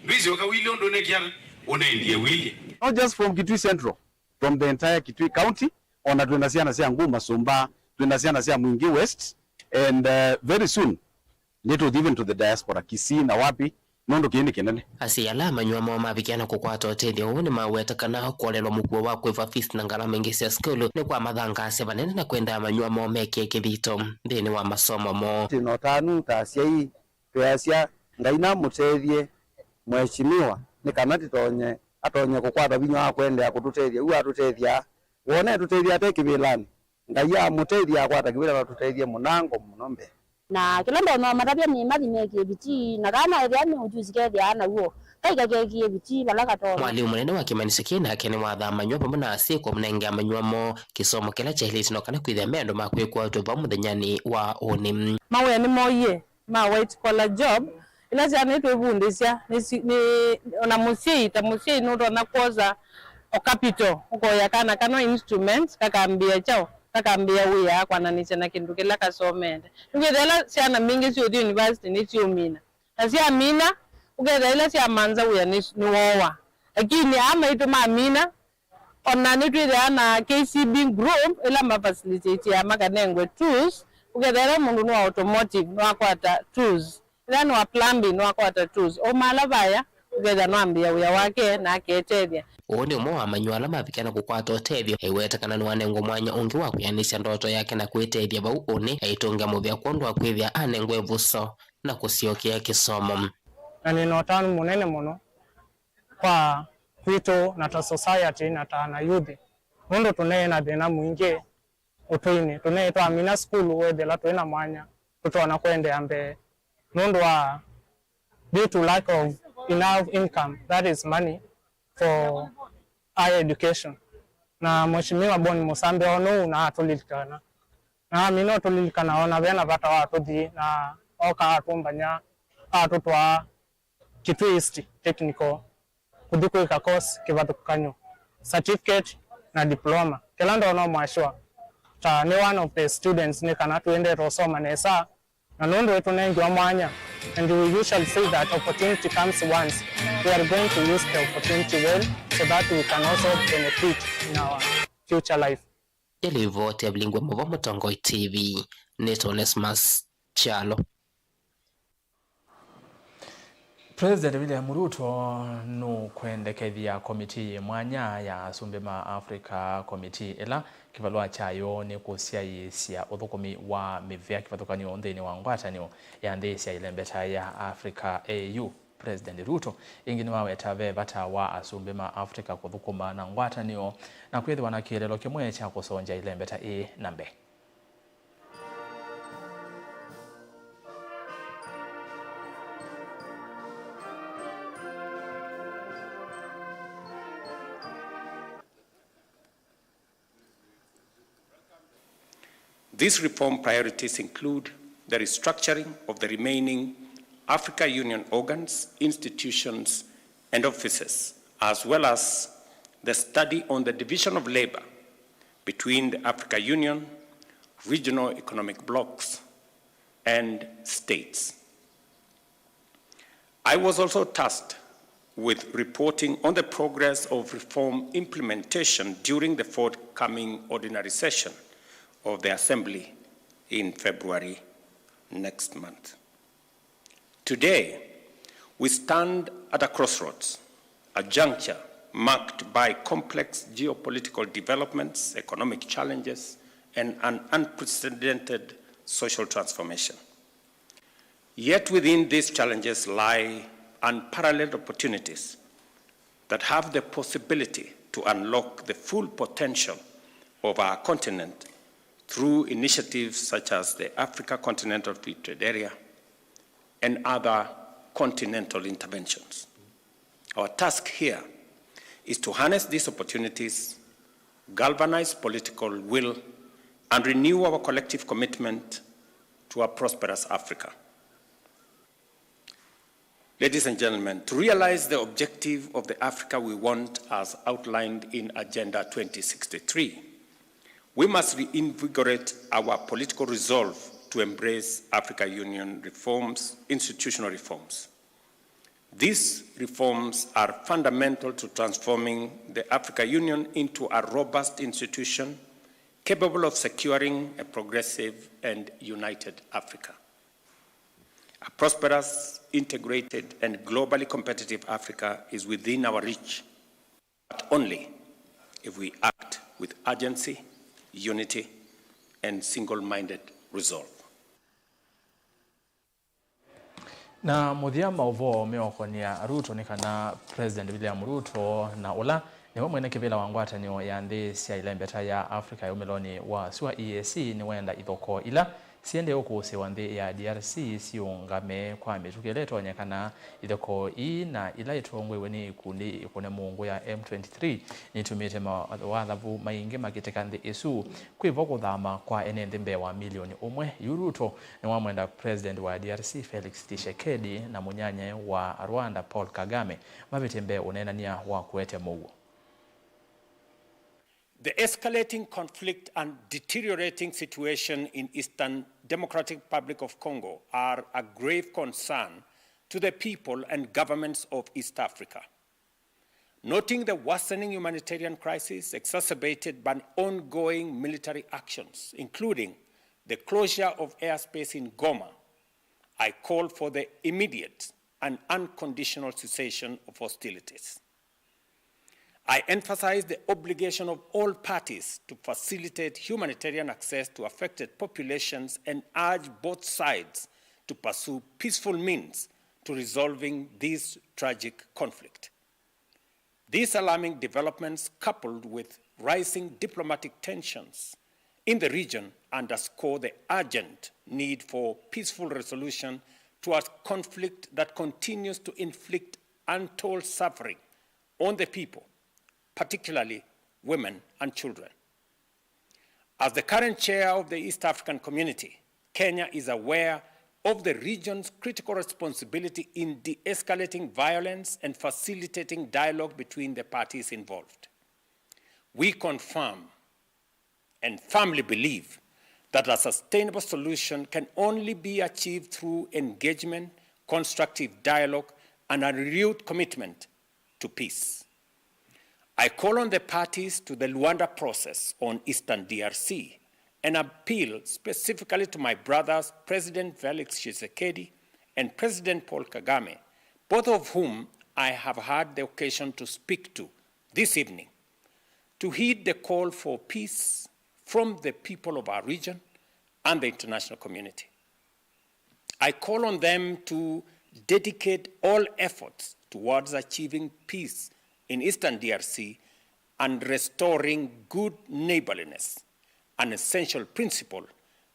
Ndwĩsyoka wĩlye ũndũ ũnekia ũnendie wĩlye. Not just from Kitui Central, from the entire Kitui County, ona twĩ na syana sya Nguma Sumba, twĩ na syana sya Mwingi West, and uh, very soon nĩtũthi even to the diaspora, Kisii na wapi, nũndũ kĩĩ nĩ kĩnene. Asyai ala amanyĩw'a moo mavikĩa na kũkwata ũtethyo ũũ nĩmaweta kana kũolelwa mũkuo wa kũĩva fees na ngalama ingĩ sya sukulu nĩkwamathangaasya vanene na kwenda amanyĩw'a moo mekĩe kĩthito nthĩnĩ wa masomo moo. Twĩ na ũtanu ta asyai, tweasya Ngai namũtethye Mheshimiwa nĩ kana tĩtonye, atonye kũkwata vinya wa kũendeea kũtũtethya ũu atũtethya. Wona etũtethya ate kĩvĩlanĩ, Ngai amũtethye akwata kĩvĩla na atũtethye mũnango mũno mbee. Na kĩla ndonya ũmatavya nĩ mathi mekĩe vitii, na kana ethĩa nĩ ũjuzi kethĩaa naw'o, kaika kekĩe vitii vala katonya. Mwalimũ mũnene wa kĩmanyĩsyo kĩĩ nake nĩwathaa amanyĩw'a vamwe na asyai kũmũnengea amanyĩw'a moo kĩsomo kĩla kyaĩlĩte no kana kwĩthĩa me andũ ma kwĩkwatw'a vau mũthenyanĩ wa ũnĩ. Mawĩa nĩmoie ma white collar job, ila syana itwĩvundĩsya nĩ si-, nĩ, ona mũsyai, ta mũsyai nũtonya kwosa o capital, ũkoya kana kano instrument, kakambĩĩa kyaũ, kakambĩĩa wĩa kwananĩsya na kĩndũ kĩla kasomete. Nĩkwĩthĩa ila syana mbingĩ syũthi university nĩsyũmina, na syamina, ũkethĩa ila syamanza wĩa nĩ, nĩwoowa. Lakini aa maitũ mamina, ona nĩtwĩthĩaa na K C B group ĩla mafacilitateaa makanengwe tools, ũkethĩa ĩla mũndũ nĩ wa automotive nĩwakwata tools, ĩla nĩ wa plumbing nĩwakwata tools, o maala vaya ũkethĩa nĩwambĩĩa wĩa wake na aketethya. Ũũ nĩ ũmwe wa amanyĩw'a ala mavikĩa na kũkwata ũtethyo, aiweta kana nĩwanengwa mwanya ũngĩ wa kwĩanĩsya ndoto yake na kwĩtethya vau ũnĩ aitũngĩa mũvea kwondũ wa kwĩthĩa anengwa ĩvuso na kũsyokea kĩsomo. Na nĩ na ũtanu mũnene mũno kwa kwitũ na ta society na ta ana youth, nũndũ tũneena thĩna mwingĩ ũtũinĩ. Tũneetwa amina sukulu, wethĩla twĩ na mwanya tũtonya kũendeea mbee nũndũ wa, due to lack of enough income, that is money, for higher education. Na Mheshimiwa Bon Mũsambi oona ũu na atũlilikana. Na amina ũtũlilikana, ona ve na vata wa tũthi na oka atũmbany'a atũtwaa Kitui East Technical kũthi kwĩka course kĩvathũkany'o, certificate na diploma. Kĩla ndono mwashwa ta nĩ one of the students nĩ kana tũendete ũsoma nesa, na nũndũ ĩtũnengiwa mwanya, and we usually say that opportunity comes once, we are going to use the opportunity well so that we can also benefit in our future life. Ĩ livoti ya Vilingi wa Mauvoo Mũtongoi T V, nĩtwa Onesmus Kyalo. President William Ruto nũkwendekethya komitii yĩ mwanya ya asumbĩ ma Africa, komitii ĩla kĩvalũa kyayo nĩ kũsyaĩĩsya ũthũkũmi wa mĩvĩa kĩvathũkany'o nthĩnĩ wa ngwatanĩo ya nthĩ sya ĩlembeta ya Africa, A U. President Ruto ĩngĩ nĩwaweta ve vata wa asumbĩ ma Africa kũthũkũma na ngwatanĩo na kwĩthĩwa na kĩeleelo kĩmwe kya kũsongya ĩlembeta ĩĩ na mbee. These reform priorities include the restructuring of the remaining Africa Union organs, institutions, and offices, as well as the study on the division of labor between the Africa Union, regional economic blocs, and states. I was also tasked with reporting on the progress of reform implementation during the forthcoming ordinary session of the Assembly in February next month. Today, we stand at a crossroads, a juncture marked by complex geopolitical developments, economic challenges, and an unprecedented social transformation. Yet within these challenges lie unparalleled opportunities that have the possibility to unlock the full potential of our continent through initiatives such as the Africa Continental Free Trade Area and other continental interventions. Our task here is to harness these opportunities, galvanize political will, and renew our collective commitment to a prosperous Africa. Ladies and gentlemen, to realize the objective of the Africa we want as outlined in Agenda twenty sixty-three, we must reinvigorate our political resolve to embrace Africa Union reforms, institutional reforms. These reforms are fundamental to transforming the Africa Union into a robust institution capable of securing a progressive and united Africa. A prosperous, integrated, and globally competitive Africa is within our reach, but only if we act with urgency, unity, and single-minded resolve. Na mũthya, maũvoo meũkonĩa Ruto nĩ kana President William Ruto na ũla nĩwe mwene kĩvĩla wa ngwatanĩo ya nthĩ sya ĩlembeta ya Africa ya ũmĩlonĩ wa sua, E A C, nĩwenda ithokoo ila siendee ũkũsĩĩwa nthĩ ya D R C siũngame kwa mĩtũkĩ ĩla ĩtonyekana. Ithokoo ii na ila itongoew'e nĩ ikundi ikũne mũungu ya M twenty-three nitumĩte mawathavu maingĩ makĩtĩka nthĩ ĩsu. Kwĩ vo kũthama kwa ene nthĩ mbee wa milioni ũmwe. Yu Ruto nĩwamwenda President wa D R C Felix Tshisekedi na mũnyanyae wa Rwanda Paul Kagame mavĩtye mbee ũneenany'a wa kũete mũuo. The escalating conflict and deteriorating situation in Eastern Democratic Republic of Congo are a grave concern to the people and governments of East Africa. Noting the worsening humanitarian crisis exacerbated by ongoing military actions, including the closure of airspace in Goma, I call for the immediate and unconditional cessation of hostilities. I emphasize the obligation of all parties to facilitate humanitarian access to affected populations and urge both sides to pursue peaceful means to resolving this tragic conflict. These alarming developments, coupled with rising diplomatic tensions in the region, underscore the urgent need for peaceful resolution to a conflict that continues to inflict untold suffering on the people, particularly women and children. As the current chair of the East African Community, Kenya is aware of the region's critical responsibility in de-escalating violence and facilitating dialogue between the parties involved. We confirm and firmly believe that a sustainable solution can only be achieved through engagement, constructive dialogue, and a renewed commitment to peace. I call on the parties to the Luanda process on Eastern D R C and appeal specifically to my brothers, President Felix Tshisekedi and President Paul Kagame, both of whom I have had the occasion to speak to this evening, to heed the call for peace from the people of our region and the international community. I call on them to dedicate all efforts towards achieving peace in Eastern D R C and restoring good neighborliness, an essential principle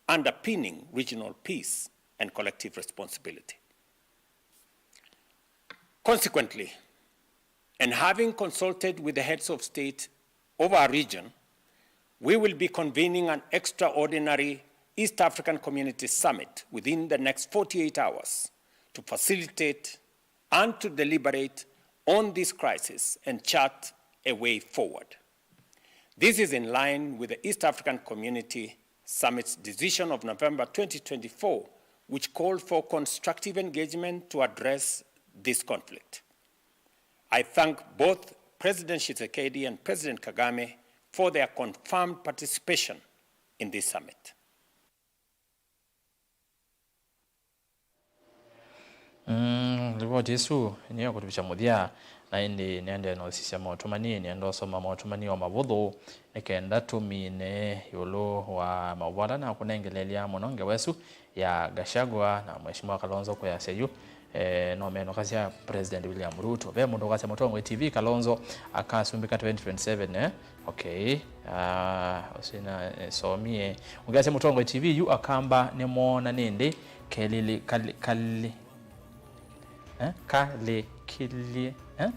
underpinning regional peace and collective responsibility. Consequently, and having consulted with the heads of state of our region, we will be convening an extraordinary East African Community Summit within the next forty-eight hours to facilitate and to deliberate on this crisis and chart a way forward. This is in line with the East African Community Summit's decision of November twenty twenty-four, which called for constructive engagement to address this conflict. I thank both President Tshisekedi and President Kagame for their confirmed participation in this summit. Mm, livoti ĩsu nĩyo kũtuvisya mũthya, na ĩndĩ nĩendee na ũsisya maũtũmani. Nĩenda ũsoma maũtũmani o mavũthũ nĩ kenda tũmine ĩũlũ wa maũvoo ala nakũnengeleelya mũno ngewa ĩsu ya Gachagua na Mheshimiwa Kalonzo kwĩasya yu, eh, no menũkasya President William Ruto. Ve mũndũ ũkasya Mũtongoi T V, Kalonzo akasumbĩka twenty twenty-seven, eh? Okay. Ah, ũsu na, eh, somie. Ũngĩasya Mũtongoi T V yu Akamba nĩmoona nĩndĩ kelili, kali, kali, eh? Kalikilye, eh?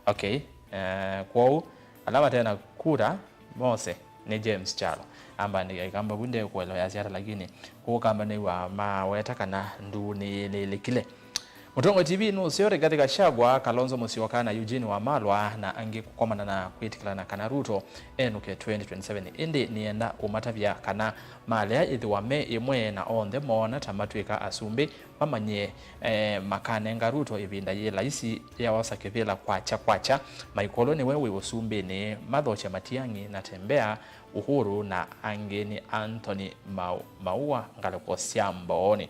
Okay. Eh, kwoou, ala mate na kura mose nĩ James Kyalo. Amba nĩ Akamba vu ndekũelewa yasya ata, lakini kũu Kamba nĩw'a maweta kana nduu nĩyĩlĩĩlĩkile. Mũtongoi T V nũseo Rigathi Gachagua, Kalonzo Musyoka na Eugene Wamalwa na angĩ kũkomana na kwĩtĩkĩlana kana Ruto enũke twenty twenty-seven. Ĩndĩ nĩenda ũmatavya kana malea ĩthĩwa me ĩmwe na onthe moona ta matw'ĩka asumbĩ, mamanyie, eh, makanenga Ruto ĩvinda yĩ laisi ya osa kĩvĩla kwakya kwakya. Maikolo nĩwe wĩ ũsumbĩnĩ, mathokya Matiang'i, Natembeya, Uhuru na angĩ nĩ Anthony Mau-, Maua ngalĩko sya Mbooni.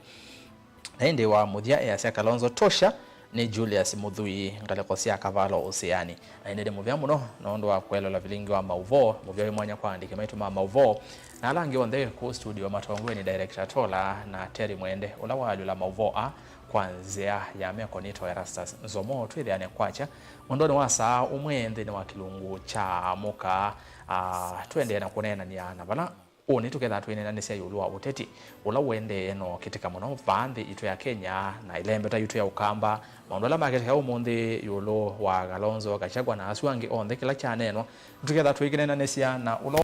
Na ĩndĩ wa mũthya easya Kalonzo tosha nĩ Julius Mũthui ngalĩko sya Kavalo Ũsĩanĩ. Na ĩndĩ nĩ mũvea mũno nũndũ wa kũelewa vilingi wa maũvoo, mũvea wĩ mwanya kwa andĩki maitũ ma maũvoo na ala angĩ onthe kũu studio matongoew'e nĩ director Tola na Terry Mwende ũla waalyũla maũvoo aa kwa nzĩa ya meko. Nĩtawa Erastus Nzomo. Twĩthĩane kwakya mwendonĩ wa saa ũmwe nthĩnĩ wa kĩlungu kya Amũka. Ah, tũendee na kũneenany'a na vala ũnĩ tũkethaa twĩneenanĩsya ĩũlũ wa ũteti ũla ũendee na ũkĩtĩka mũno vaa nthĩ itũ ya Kenya na ĩlembeta yitũ ya Ũkamba, maũndũ ala makĩtĩka ũmũnthĩ ĩũlũ wa Kalonzo, Gachagua na asu angĩ onthe. Kĩla kyaneenwa tũkethaa tũikĩneenanĩsya na ũla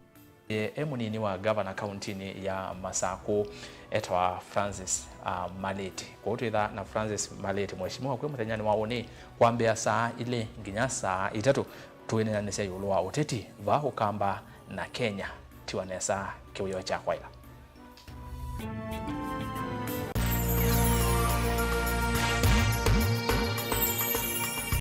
e, e mũnini wa gavana kauntinĩ ya Masakũ etawa Francis, ah, Malĩti. Kwoou twĩthaa na Francis Malĩti, mheshimiwa, kwĩ mũthenyanĩ wa ũnĩ kwambĩa saa ilĩ nginya saa itatũ. Tũineenanĩsya ĩũlũ wa ũteti vaa Ũkamba na Kenya. Tiwa nesa kĩwĩoo kya kwaĩla.